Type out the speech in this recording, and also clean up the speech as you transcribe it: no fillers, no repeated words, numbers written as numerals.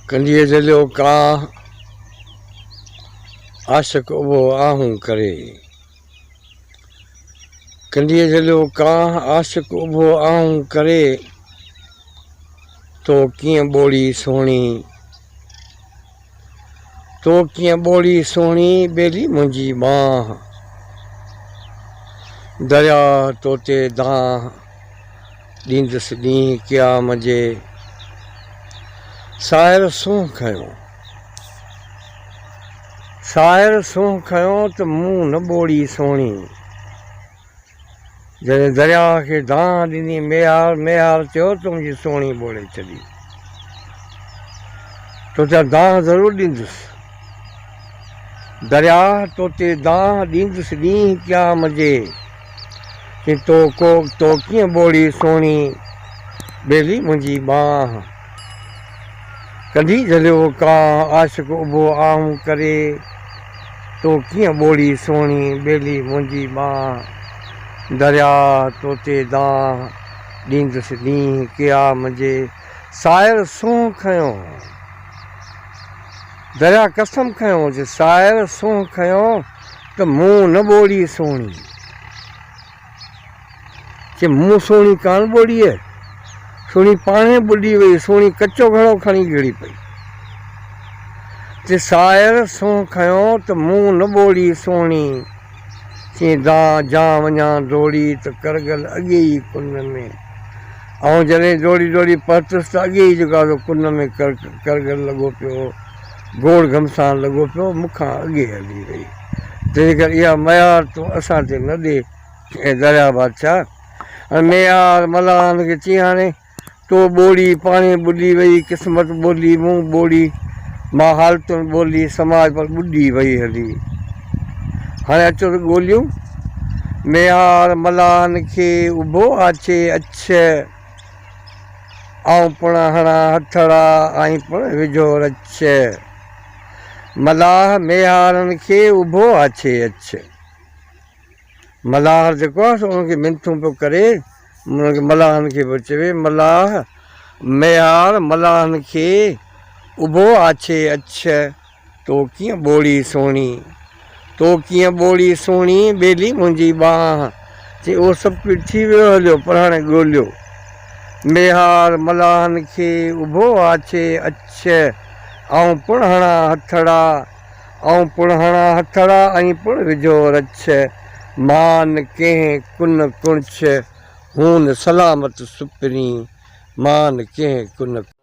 ڪنڍيء جهليو ڪانء، عاشق اڀو آهون ڪري. ڪنڍيء جهليو ڪانء، عاشق اڀو آهون ڪري. تو ڪيئن ٻوڙي سهڻي، تو ڪيئن ٻوڙي سهڻي، ٻيلي منهنجي ٻانهه. درياهه توتي دانهه. ڏيندس ڏينهن قيام جي، ساحر سونهن کنيو. ساحر سونهن کنيو ته مون نه ٻوڙي سهڻي. جڏهن درياهه کي دانهن ڏني ميهار، ميهار چيو ته منهنجي سهڻي ٻوڙي ڇڏي. توتي دانهن ضرور ڏيندس. درياهه توتي دانهن ڏيندس ڏينهن قيام جي. چي تو ڪو تو ڪيئن ٻوڙي سهڻي ٻيلي منهنجي ٻانهه. ڪڍي جهليو ڪانء عاشق اڀو آهون ڪري تو ڪيئن ٻوڙي سهڻي ٻيلي منهنجي ٻانهه. درياهه توتي دانهن ڏيندس ڏينهن قيام جي سائر سونهن کنيو. درياهه قسم کنيو چي سائر سونهن کنيو. ته مون نه ٻوڙي سهڻي. چي مون سهڻي ڪانه ٻوڙي آهي. سهڻي پاڻهي ٻڏي وئي، سهڻي ڪچو گهڙو کڻي گهڙي پئي. چي سائر سونهن کنيو ته مون نه ٻوڙي سهڻي. چي دان جان وڃان ڊوڙي ته ڪرڳل اڳي ئي ڪن ۾. آئون جڏهن ڊوڙي ڊوڙي پهتس ته اڳي ئي جيڪو آهي سو ڪن ۾ ڪرڳل لڳو پيو هو. گوڙ گهمسان لڳو پيو، مون کان اڳي هلي وئي. تنهنجي ڪري اها ميار تون اسان تي نه ڏي، اي درياء بادشاهه! هاڻي ميار ملاحن کي چيائين، هاڻي تو ٻوڙي، پاڻهي ٻڏي وئي، قسمت ٻولي، مون ٻوڙي، مان حالتن ٻولي، سماج پر ٻڏي وئي هلي. هاڻي اچو ته ڳوليون. ميهار ملاحن کي اڀو آڇي اڇ. آئون پڻ هڻان هٿڙا ۽ پڻ وجهو رڇ. ملاح ميهارن کي اڀو آڇي اڇ. ملاح جيڪو آهي سو انهن کي منٿون پيو ڪري، انهن کي ملاحن کي پيو چوي، ملاح ميهار ملاحن کي اڀو آڇي اڇ. تو ڪيئن ٻوڙي سهڻي، تو ڪيئن ٻوڙي سهڻي، ٻيلي منهنجي ٻانهن. چي اهو سڀ ڪجهه ٿي ويو هليو پر هاڻي ڳوليو. ميهار ملاحن کي اڀو آڇي اڇ، آئون پڻ هڻان هٿڙا، آئون پڻ هڻان هٿڙا ۽ پڻ وجهو رڇ، مان ڪنهن ڪن ڪڻڇ، هون سلامت سپرين، مان ڪنهن ڪن.